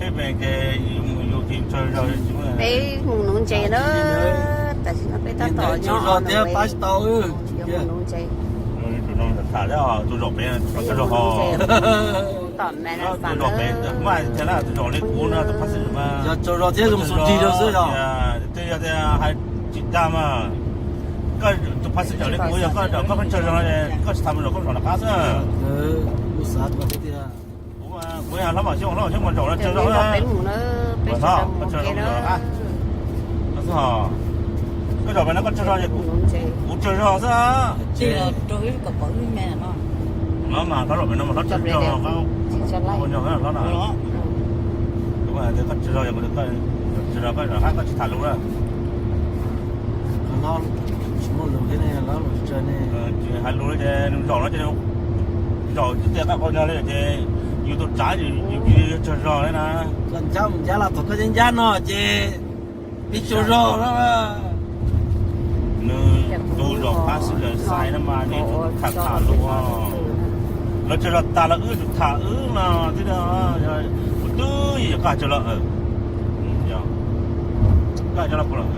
Peb mus nuv ntses na, tam sim no peb tab tom nyob zog thiab pab tsis tau. Mus nuv ntses. Tus zaum pem, tus zaum pem, tus zaum li kuv no, tus phab xwb, yog tsaug zog thiab zoo xu nrig rau xwb yog. Twb yog tias hais tsis dag mas, koj tus phab xwb zaum li kuv yog koj zaum koj pheej tsaug zog, koj tsis tas mus zaum koj zaum nram qab xwb. Kuv yog hlob Vam Xyooj, hlob Vam Xyooj mas zaum no tsaug zog, koj tsaug zog, koj zaum pem no koj tsaug zog, kuv tsaug zog xwb. Hlob mas hlob zaum pem no mas hlob tsaug zog, hlob na. Kuv tias koj tsaug zog, koj tsaug zog, koj zaum qab koj tsis tham lus lawm. Tsis hais lus li ces nws zaum no ces zaum tias koj qau nyog li ces yus tus tsav yus cia li tsaug zog li na. Koj ncab mus ncab los thaum koj ncab ncab no ces peb tsaug zog na. Nws tus zaum qab xwb lawm xais no mas nws tus tham tham lus, lawv tsaug zog tas lawm wb tus tham wb no twb, kuv twb yog koj tsaug los, koj tsaug los kuv los,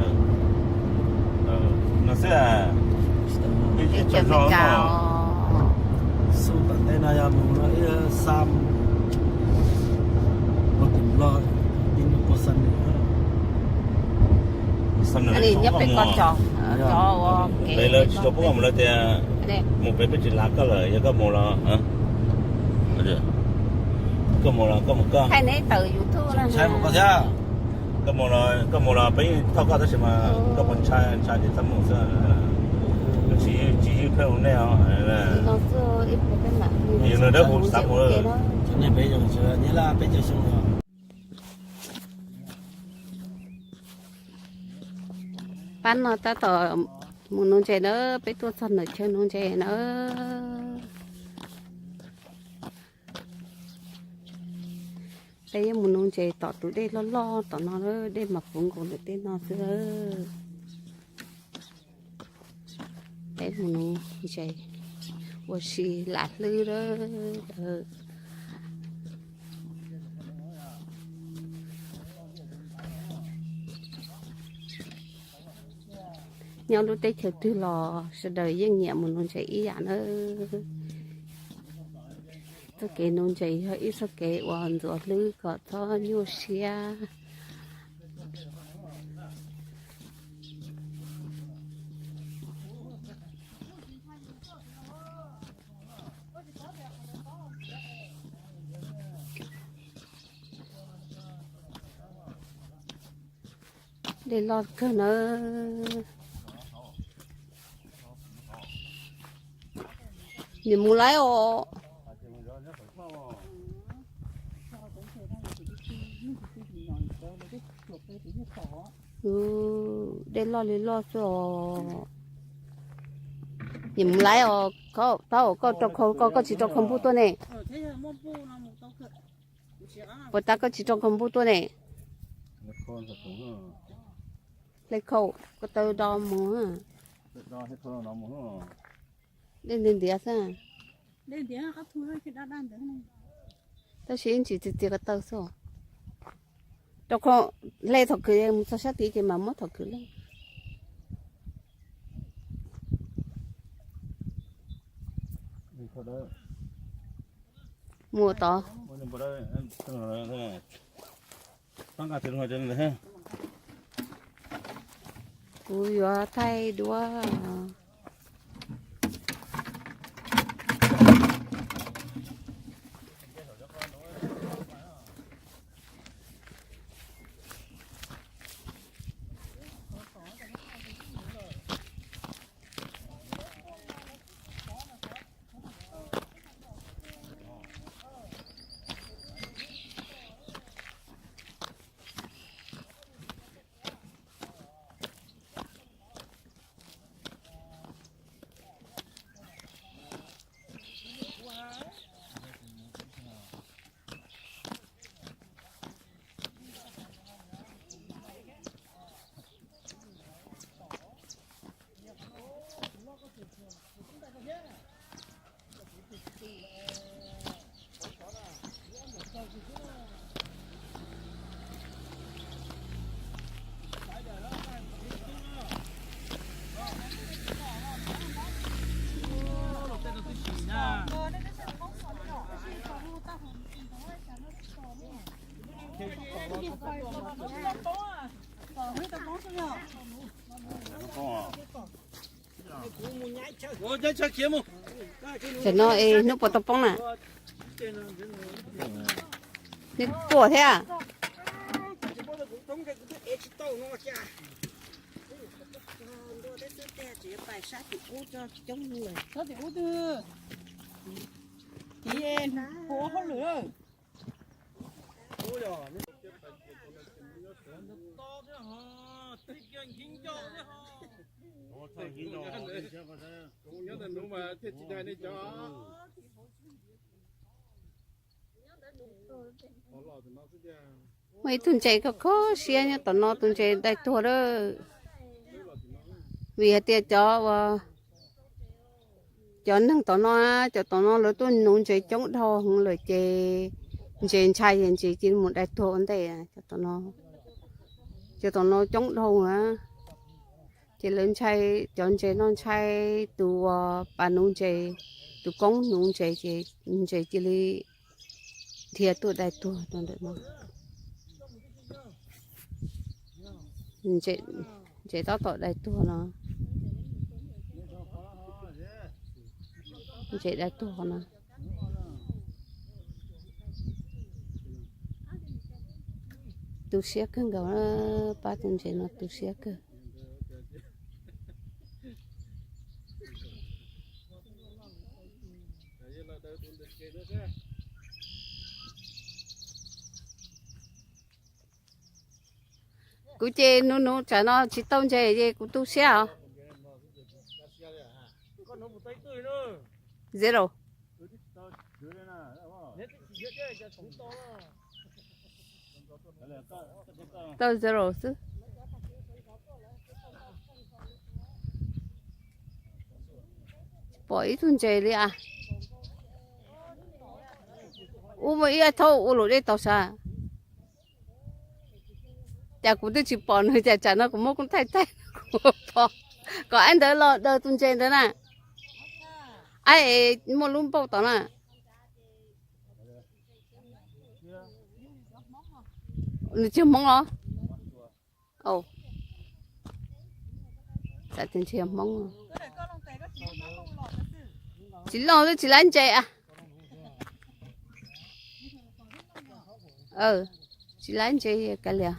no xwb. Peb tsaug zog. Xub tom ntej no yog mus no ib xa mus tim Nplog, tim Nplog puag xa nws. Xa nws nyob pem koj cov, cov ua kev lawv tsis tau pub koj mus lawv tias mus pem peb tsis lav koj lawm, yog koj mus los, koj mus los koj mus koj. Thaij neb tawm YouTube no. Ntshai mus koj thiab. Koj mus los, koj mus los peb thauj koj tab sis mas koj puas ntshai, ntshai ces txhob mus xwb. Tsis, tsis ywj pheej rau nej os. Yog nws dawb huv xav mus. Nej peb yoog nyiaj laj peb caug xyoo los. Pab no tab tom mus nuv ntses na, peb tuaj txog ntawm chaw nuv ntses na. Peb yuav mus nuv ntses tom tus dej loj loj tom no, dej mas puv nkaus ntawm tej no xwb. Peb mus nuv ntses ua si lam hlwb lawm. Nyob lub teb chaws twg los sawv daws yeej nyiam mus nuv ntses ib yam na. Txoj kev nuv ntses yog ib txoj kev uas ntxuav hlwb kom txhob nyuaj siab. Dej loj kawg na. Nim mus laib os. Dej loj li loj xwb os. Nim mus laib os. Taub, koj tsis rau khau npuj tuaj ne? Puas tas koj tsis rau khau npuj tuaj ne? Hle khau, ko taw do mus. Dej ntiav ntiav xwb. Tab sis ib ntsis txias txias ko taw xwb. Rau khau, hle thaum kws mus txog sab tid ces mam muab thaum kws hle. Mus tod. Kuv yuav thaij duab. Tam no es hnub puas tau poob na? Nws kuam thiab. Muaj ib tug ntses kho kho siab nyob tom no, tus ntses dai tuag lawm. Vim hais tias cov, cov neeg tom no, cov tom no lawv tuaj nuv ntses coob dhau heev lawm ces ntses ntshai ces ntses cia li mus dai tuag ua ntej. Cov tom no coob dhau na, ces lawv ntshai, cov ntses no ntshai tus uas pas nuv ntses, tus koob nuv ntses ces ntses cia li dhia tuaj dai tuag rau ntawm no. Ntses tab tom dai tuag no. Ntses dai tuag no. Tu siab kawg nkaus, pab tus ntses no tu siab kawg. Kuv ces nuv nuv tsam no tsis tau ntses ces kuv tu siab os. Zero. Tau zero xwb. Tsis pom ib tug ntses li as. Ub, muaj ib thaub ua luam dej tau sav. Cas kuv twb tsis pom nws, cas tsam no kuv muab koob thaij thaij kuv pom. Kom aib ntawd los daws tus ntses ntawd na. Aib es muaj lub npauj tod na. Nws tsis yog Hmoob los? Xav tias ntshe yog Hmoob. Tsis loj twb tsis laib ntses a. Tsis laib ntses kav liam.